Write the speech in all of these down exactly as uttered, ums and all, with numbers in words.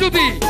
Cuti.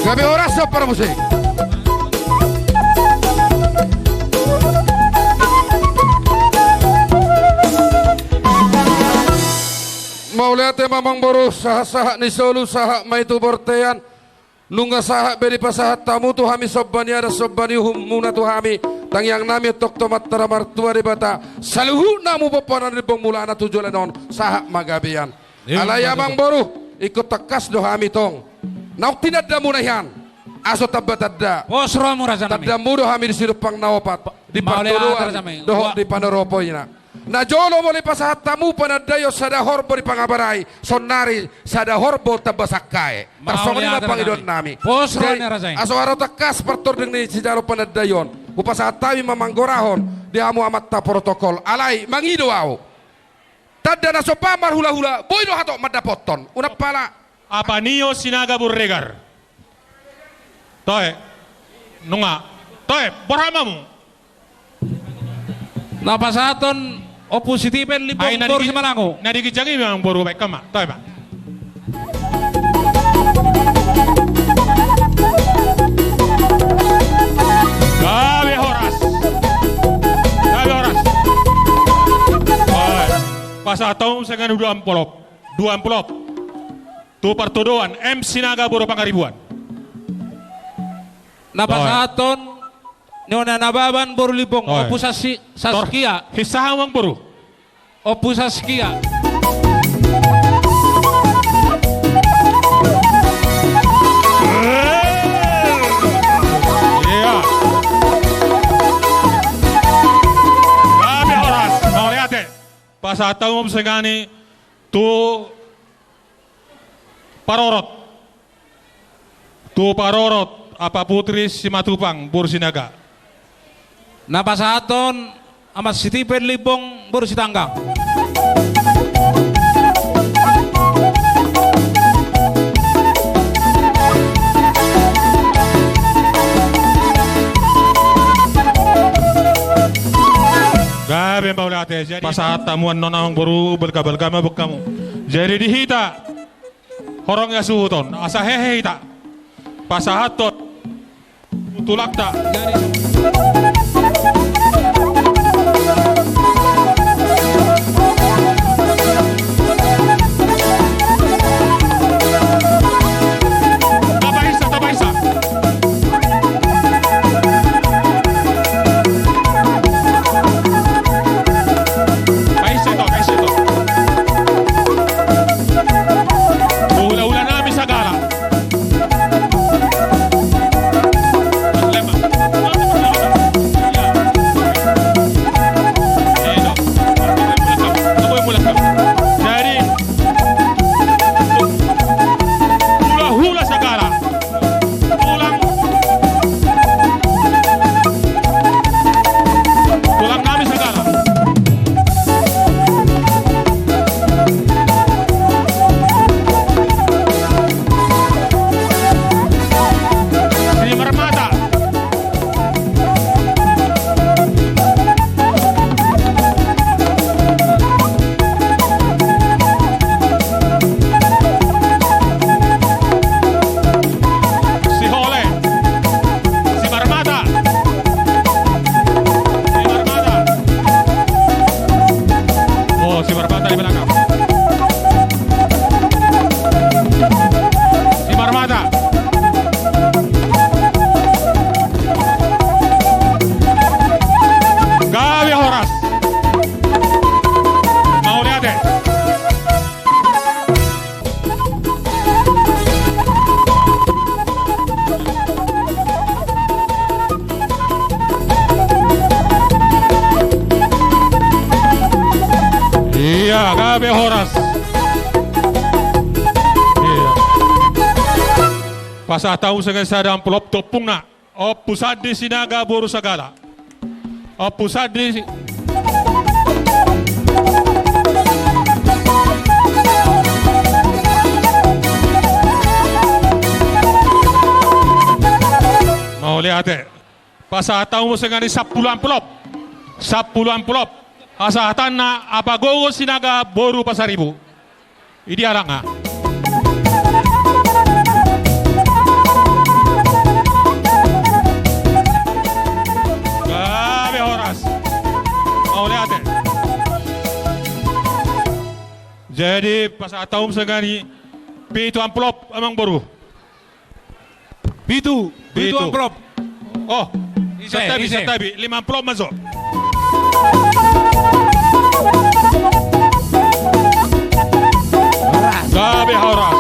Gabe horas, Sob Parmusik. Mauliate ma amangboru, sahat-sahat ni solu, sahat ma i tu bontean. Nunga sahat be dipasahat hamu tu hami somba ni adat, somba ni uhum muna tu hami, tangiang nami antong tu Amanta na martua Debata, saluhutna hamu pomparan ni Limbong mulana tu joloan on, sahat ma gabean. Alai amangboru, ingkon tangkas do hami tong naung tinanda muna hian, asa tamba tanda. Pos rohamu, raja nami. Tandamu do hami di Sinumpang na opat, di partodoan dohot di panoropoina. Na jolo molo dipasahat hamu panandaion sada horbo di pangabarai, saonnari sada horbo tamba sangkae. Tarsongon i ma pangidoan nami. Pos roha ni raja i. Jadi asa ro tangkas partording ni sijalo panandaion, hupasahat hami ma manggorahon di hamu amanta protokol. Alai mangido ahu, tanda na so paham marhulahula, boi do hatop mandapothon. Unang pala. Apa nio Sinaga Burregar. Toe. Nunga. Toe, borhat ma hamu. Na pasahathon Ompu Sitipen Limbong boru Simanangu. Na di ginjang i ma amangboru, baen ma. Toe ma. Gabe horas. Gabe horas. Pasahat hamu sian i dua amplop. Dua amplop. Tu partodoan M Sinaga boru Pangaribuan. Na pasahathon Nona Nababan boru Limbong, Ompu Saskia. Hissa hamu amangboru. Ompu Saskia. Iya. Gabe horas, mauliate. Pasahat hamu sian i tu parorot. Tu parorot, Apa Putri Simatupang boru Sinaga. Na pasahathon Ama Sitipen Limbong boru Sitanggang. Gabe mauliate. Jadi pasahat hamu annon amangboru, balga-balga ma boan hamu. Jadi di hita horong hasuhuton, asa hehe hita pasahathon tulangta. Tapaisa, tapaisa. Paisa to, paisa to. Hula-hula nami sagala. Gabe horas. Iya. Pasahat hamu songon i sada amplop tu ompungna. Ompu Sandi Sinaga boru Sagala. Ompu Sandi. Mauliate. Pasahat hamu songon i sampulu amplop. Sampulu amplop. Pasahatanna Apa Gogo Sinaga boru Pasaribu. Idi alanga. Gabe horas. Mauliate. Jadi pasahat hamu songon i pitu amplop, amang boru. Pitu, pitu amplop. Oh, ise, santabi, ise. Santabi, lima amplop ma jo. Horas. Gabe horas.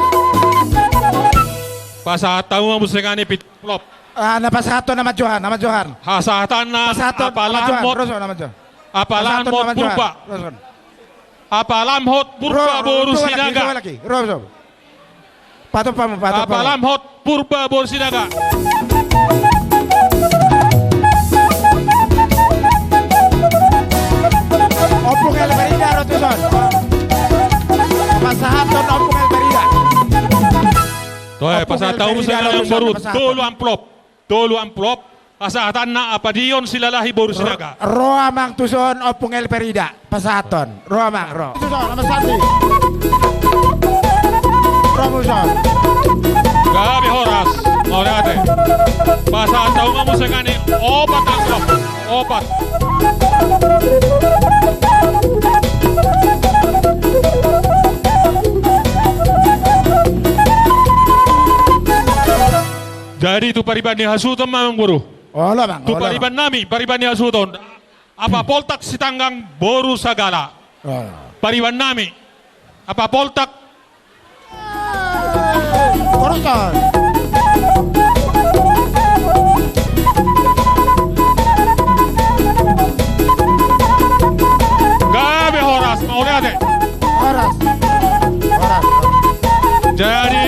Pasahat hamu ma muse songon i pitu amplop. Ah, na pasahathon na manjohan, na manjohan. Pasahatanna. Pasahathon na manjohan. Apa Lamhot Purba. Pasahathon na manjohan. Roson. Apa Lamhot Purba boru Sinaga. Ro, ro, ro, ro, ro. Patompa hamu, patompa hamu. Apa Lamhot Purba boru Sinaga. Ompung Elverida ro tuson. Pasahathon Ompung Elverida. Toe, pasahat hamu songon i amang boru, tolu amplop. Tolu amplop, pasahatanna Apa Dion Silalahi boru Sinaga. Ro amang tuson, Ompung Elverida, pasahathon. Ro amang, ro. Tuson, amang Sandi. Ro tuson. Gabe horas, mauliate. Pasahat hamu ma muse songon i opat amplop. Opat. Jadi tu pariban ni hasuhuton ma, amang boru. Olo, amang, olo, amang. Tu pariban nami, pariban ni hasuhuton. Apa Poltak Sitanggang boru Sagala. Olo. Pariban nami. Apa Poltak. Gabe horas, mauliate. Horas. Horas. Jadi,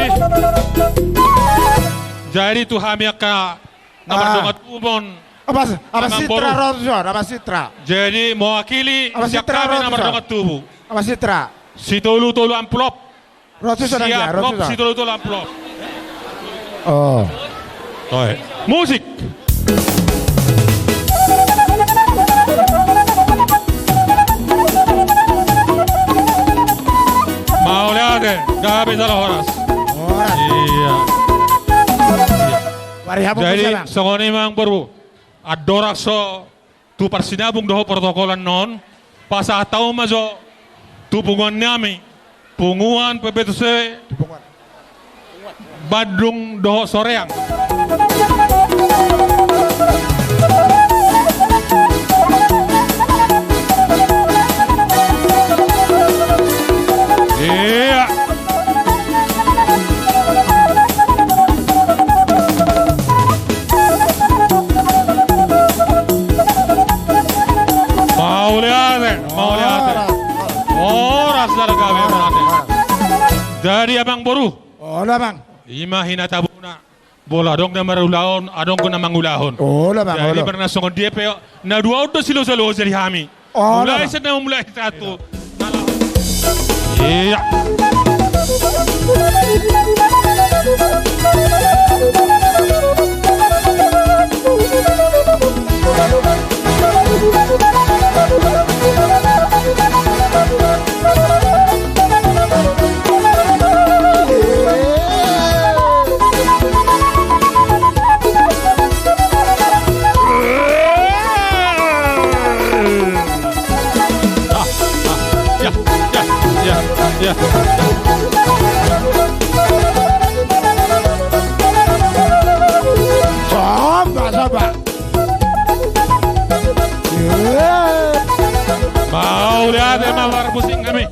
jadi tu hami angka na mardongan tubu on. Apa, apa Sitra ro tuson, apa Sitra. Jadi mewakili sian hami na mardongan tubu. Apa Sitra. Sitolu tolu amplop. Ro tuson, ro tuson. Siap, amplop, sitolu tolu amplop. Oh. Toe. Musik. Mauliate, gabe jala horas. Horas. Iya. Jadi songon i ma, amang boru. Andorang so tu parsinabung dohot partokolan on, pasahat hamu ma jo tu punguan nami, punguan P B T C Bandung dohot Soreang. Iya. Mauliate, mauliate. Horas. Horas, horas. Jadi amang boru. Olo, amang. Ima hinatabuna. Molo adong na marulaon, adong do na mangulahon. Olo, amang, olo. Jadi marnasongon dia pe, na dua on do silosalo jadi hami. Olo, amang. Mulai sian na mulai satu. Iya. Coba, coba. Mauliate ma marmusik hami.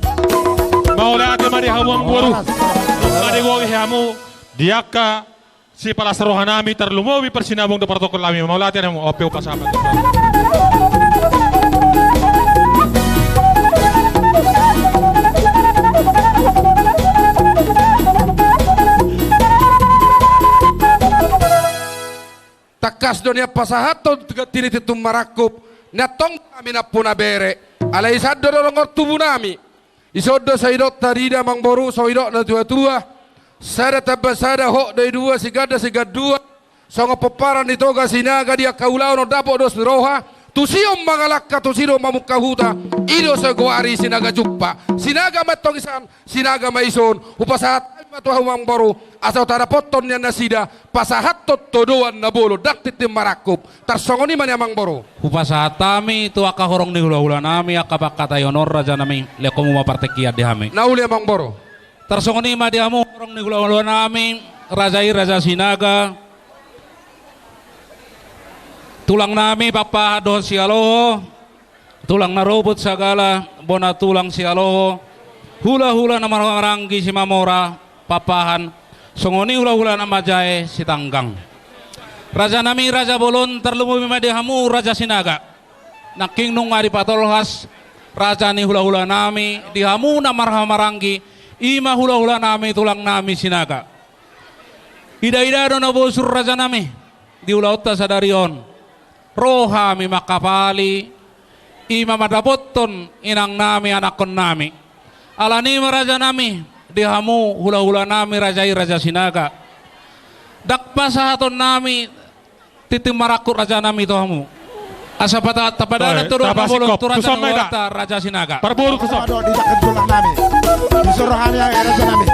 Mauliate ma di hamu, amang boru. Mauliate ma di hamu di angka sipalas roha nami, tarlumobi parsinabung dohot partokol nami. Mauliate ma, ope upa sahabat. Tangkas do nian pasahathon tu ganti ni tintin marangkup, nian tong hami nampuna bere. Alai i san do dorongkon tubu nami. Dison do sai didok tarida amangboru, songon didok natuatua. Sada tamba sada, hot do i dua, siganda sigandua. Songon pomparan ni Toga Sinaga di angka ulaon on dapot do siroha. Tusi on mangalangka, tusi do mamungka huta. I do sagoari Sinaga Jumpa. Sinaga ma antong i san, Sinaga ma i son. Hupasahat hami ma tu hamu amangboru, asa hudapothon nian nasida pasahathon todoan na bolon, ndang tintin marangkup. Tarsongon i ma nian amangboru. Hupasahat hami tu angka horong ni hulahula nami, angka pangkataion on raja nami, lehon hamu ma partingkian di hami. Na uli amangboru. Tarsongon i ma di hamu horong ni hulahula nami, raja i Raja Sinaga, tulang nami Pakpahan dohot Sihaloho, tulang na ropot sagala, bona tulang Sihaloho, hulahula na marhahamaranggi Simamora, Pakpahan, songon i hulahula na manjae Sitanggang. Raja nami, raja bolon, tarlumobi ma di hamu Raja Sinaga. Nangkin nunga dipatolhas raja ni hulahula nami di hamu na marhahamaranggi, i ma hulahula nami, tulang nami Sinaga. Idaida do na bosur raja nami di ulaonta sadari on. Ro hami mangkapali, i ma mandapothon inang nami, anakkon nami. Alani i ma raja nami, di hamu hulahula nami, raja i Raja Sinaga, ndang pasahaton nami tintin marangkup raja nami tu hamu. Asa pata-, tapadalan todoan na bolon tu raja ni hulahulanta Raja Sinaga. Parboru tuson. Adong di jaket tulang nami. Disuruh hami, raja nami.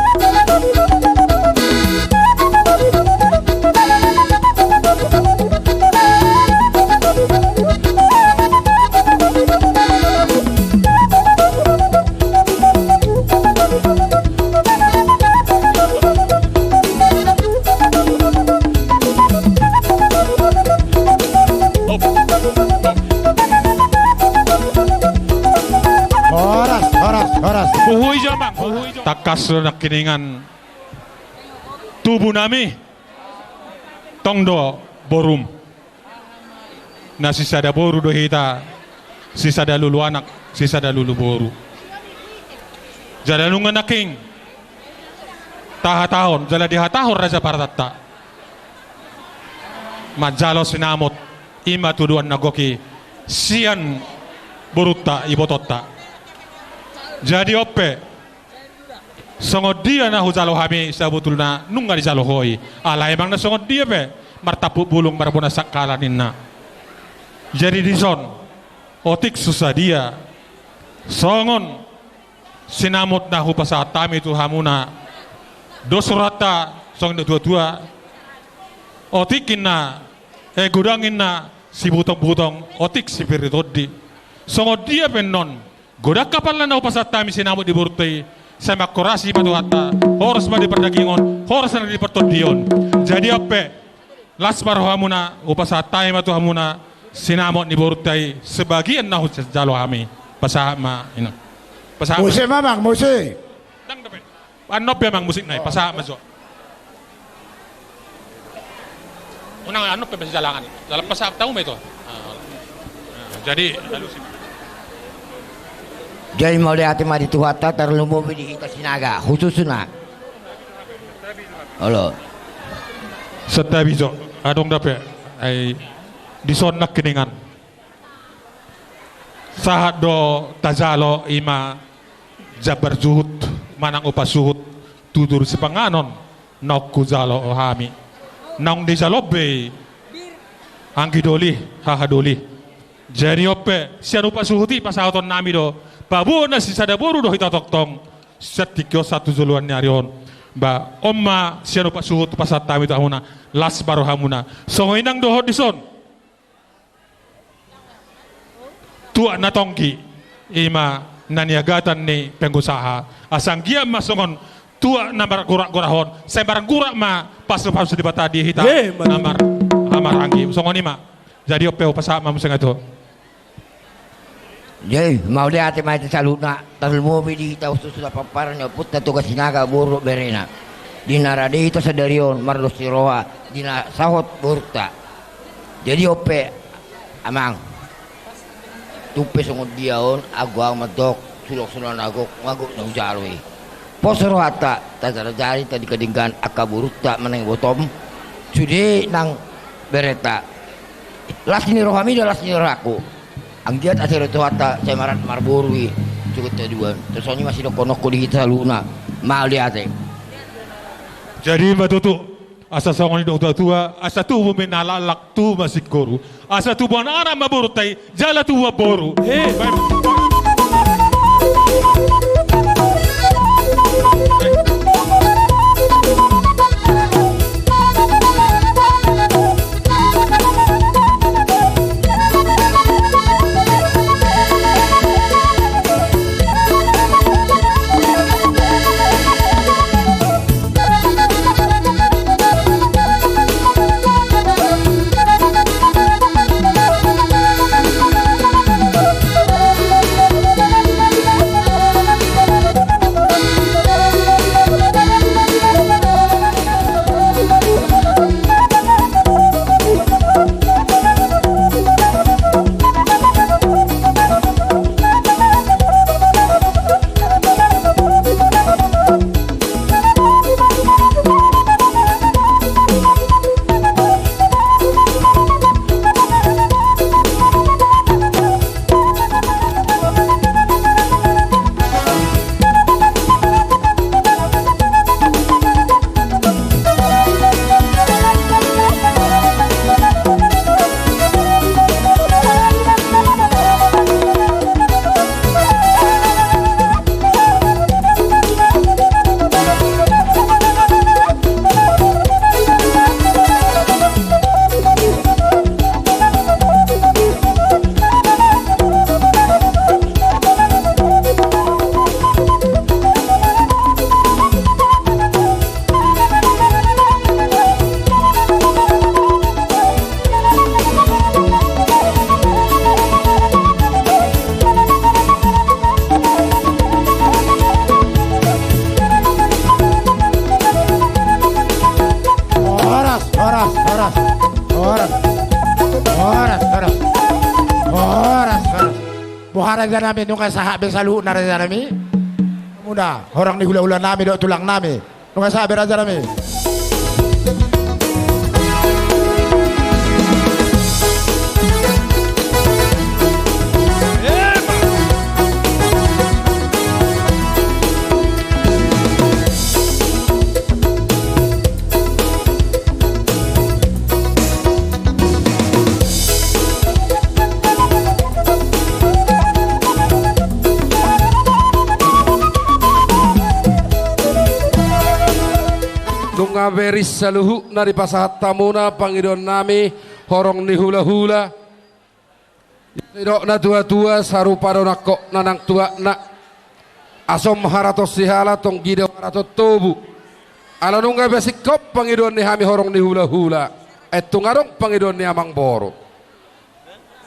Horas, horas, horas. Huhui jo amang, huhui jo. Tangkas do nangkiningan tubu nami, tong do borum. Na sisada boru do hita, sisada lulu anak, sisada lulu boru. Jala nunga nangkin tahatahon, jala dihatahon raja paratanta manjalo sinamot, i ma tuduan na gok i sian borunta, ibotonta. Jadi on pe, songon dia na hujalo hami, sabotulna nunga dijalo ho i. Alai manang na songon dia pe, martampuk bulung marbona sangkala ninna. Jadi dison, otik so sadia songon sinamot na hupasahat hami tu hamuna, dos rohanta songon didok tuatua. Otik inna, eh, godang inna sibutongbutong, otik sipir ni tondi. Songon dia pe annon, godang hape alana hupasahat hami sinamot di borunta i, sai manghorasi ma Tuhanta, horas ma di pardagingon, horas ma di partondion. Jadi on pe, las ma rohamuna, hupasahat hami ma tu hamuna sinamot ni borunta i, sebagian na hujalo hami. Pasahat ma, ina. Pasahat ma. Musik ma, Bang, musik. Ndang dope. Annon pe amang musikna i, pasahat ma jo. Unang annon pe masijalangan. Jala pasahat hamu ma ito. Ah, ah, jadi, alusi ma. Jadi mauliate ma di Tuhanta, tarlumobi di hita Sinaga, khususna. Olo. Santabi jo, adong dope. Ai, dison nangkiningan. Sahat do tajalo i ma jambar juhut manang upa suhut tu duru sipanganon naung hujalo hami. Naung dijalo be i anggi doli, haha doli. Jadi on pe sian upa suhut i pasahaton nami do, paboa na sisada boru do hita tongtong sian tingki on sahat tu joloan ni ari on. Ba on ma sian upa suhut pasahat hami tu hamuna, las ma rohamuna. Songon i nang dohot dison. Tuak na tonggi, i ma na niagatan ni pengusaha. Asa anggiat ma songon tuak na margorak-gorak on, sai margorak ma pasupasu ni Debata di hita. Ye, na mar-, na maranggi. Songon i ma. Jadi on pe hupasahat ma muse tu. Jadi mauliate ma di hita saluhutna. Tarlumobi di hita khususna pomparan ni ompunta Toga Sinaga, boru dohot berena. Di na rade hita sadari on mardos ni roha di na sahot borunta. Jadi on pe amang, tung pe songon dia on, anggo ahu mandok, sulang-sulang na gok, na gok na hujalo i. Pos rohanta, tajarajari, tadingka-dingka angka borunta manang ibotom, sude nang berenta. Las ni rohami do las ni rohangku. Anggiat ate ro Tuhanta sai marat marboru i. Cukup taduan. Terus songon i ma sidohononku di hita saluhutna. Mauliate. Jadi ma tutu. Asa songon i do tua-tua, asa tubu ma na laklak, tubu ma singkoru. Asa tubuan anak ma borunta i, jala tubuan boru. Eh, baik. Horas, horas, horas. Horas. Horas, horas. Horas, horas. Boha rajanami, nunga sahat be saluhutna rajanami. Muna, horong ni hula-hulanami dohot tulangnami. Nunga sahat be rajanami. Nunga be ris saluhutna dipasahat hamuna pangidoannami, horong ni hula-hula. Didok na tua-tua, sarupa do nangkok na nang tuatna. Asom haraton sihala, tonggi do haraton tobu. Ala nunga be singkop pangidoan ni hami horong ni hula-hula, ai tung adong pangidoan ni amangboru.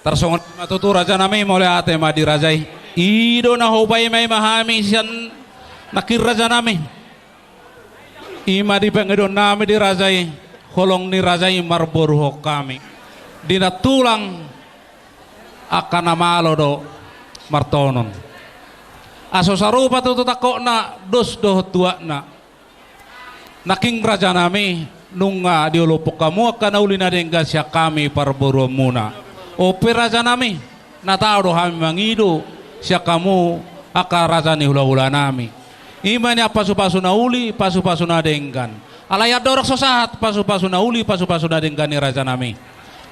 Tarsongon i ma tutu rajanami, mauliate ma di raja i. I do na hupaima-ima hami sian nangkin rajanami. I ma di pangidoannami di raja i, holong ni raja i marboruhon hami. Di nantulang angka na malo do martonon. Aso sarupa tutu tangkokna, dos dohot tuatna. Nangkin rajanami, nunga diolophon hamu angka na uli na denggan sian hami parboruonmuna. On pe rajanami, na tau do hami mangido sian hamu angka raja ni hula-hulanami. I ma nian pasu-pasu na uli, pasu-pasu na denggan. Alai andorang so sahat pasu-pasu na uli, pasu-pasu na denggan i rajanami,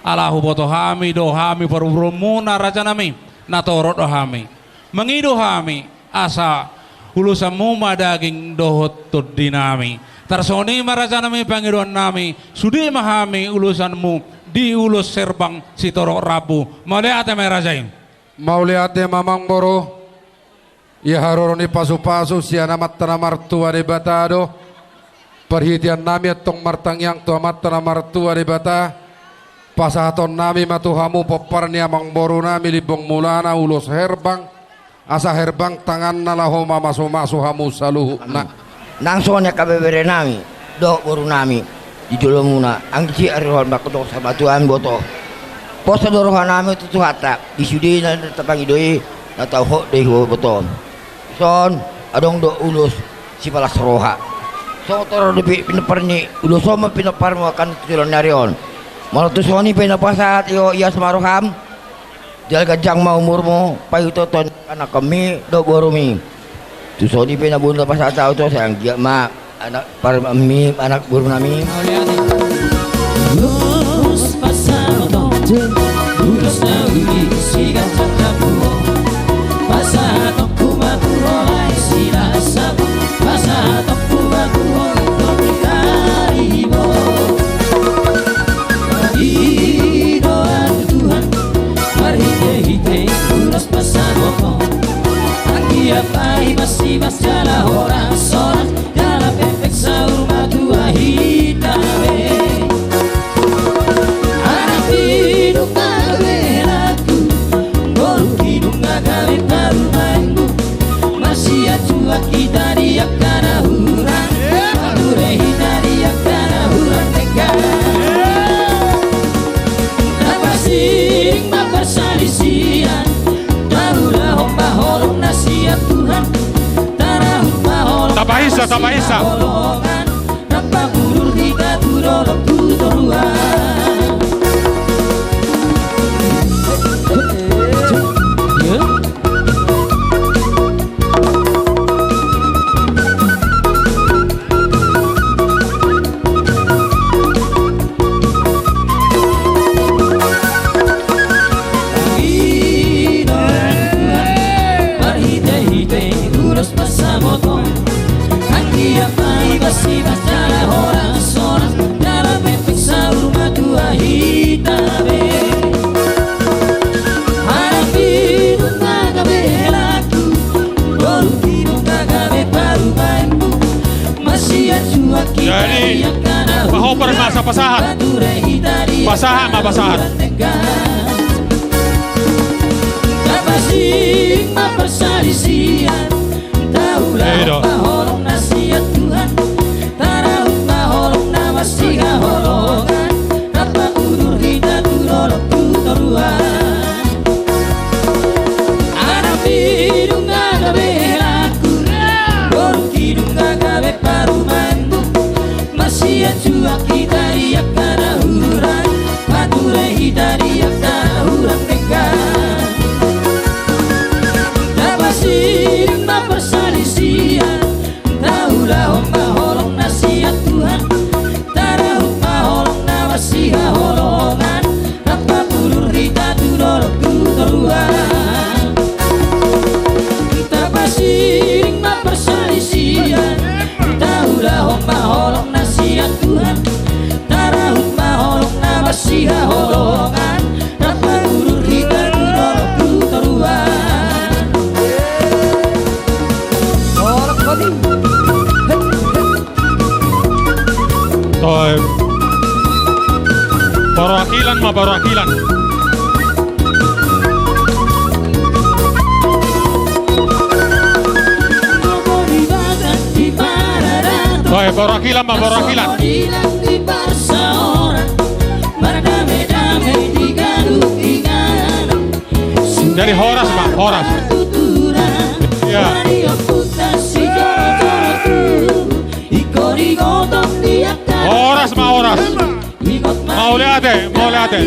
ala huboto hami do hami parboruonmuna rajanami, na torop do hami. Mangido hami, asa ulosanmu ma daging dohot tondinami. Tarsongon i ma rajanami pangidoannami, sude ma hami ulosanmu di ulos herbang sitorop rambu. Mauliate ma raja i. Mauliate ma amangboru. Ia haroro ni pasu-pasu sian Amanta na martua Debata do. Parhiteannami antong martangiang tu Amanta na martua Debata. Pasahatonnami ma tu hamu pompar ni amangborunami Limbong Mulana ulos herbang, asa herbang tanganna laho mamasu-masu hamu saluhutna. Nang songon i angka beberenami dohot borunami di jolomuna, anggiat ari roha ni bangko dohot saur matua hami boto. Posa do rohanami tu Tuhanta, di sude na tapangido i, na tau hot do i hubotohon. Dison adong do ulos sipalas roha. Songon torop do pi-, pinompar ni ulos on ma pinomparmu angka na tu joloan ni ari on. Molo tu songon i pe na pasahat, io, ias ma roham. Jala ganjang ma umurmu, paihutihut anak kami dohot borumi. Tu songon i pe na boi na pasahat ahu tu sai anggiat ma anak parumaenmi, anak borunami. Ulos pasahaton, ulos na uli siganjang na puho. Pasahatonku ma tu ho lae Silasabo, pasahatonku ma tu ho Toni Karibo. Didoaon Tuhan marhitehite ulos pasahaton, anggiat ma i masibas jala horas-horas, jala pengpeng saur matua hita be. Anak i nunga gabe helangku, boru i nunga gabe parumaenmu. Marsianjuan hita di angka na hurang, pature hita di angka na hurang denggan. Tapasiring ma parsalisian, taulahon ma holong na sian Tuhan. Tarahut ma holong na sian holongan. Tapahisa, tapahisa. Rap pangudur hita tu dolok tu toruan. Marhitehite ulos pasahaton, anggiat ma i masibas jala horas-horas, jala pengpeng saur matua hita be. Anak i nunga gabe helangku, boru i nunga gabe parumaenmu. Marsianjuan hita di angka na hurang, pasahat. Pasahat ma, pasahat. Tapasiring ma parsalisian, taulahon ma holong na sian Tuhan. Tarahut ma holong na marsihaholongan, rap pangudur hita tu dolok tu toruan. Anak i nunga gabe helangku, boru i nunga gabe parumaenmu. Marsianjuan hita di angka na hurang, pature hita di angka na hurang denggan. Tapasiring ma parsalisian, taulahon ma holong na sian Tuhan. Tarahut ma holong na marsihaholongan, rap pangudur hita tu dolok tu toruan. Tapasiring ma parsalisian, taulahon ma holong na sian Tuhan. Tarahut ma holong na marsihaholongan, rap pangudur hita tu dolok tu toruan. Toe. Perwakilan ma, perwakilan. Toe, perwakilan ma, perwakilan. Jadi horas ma, horas. Iya. Horas ma, horas. Mauliate, mauliate.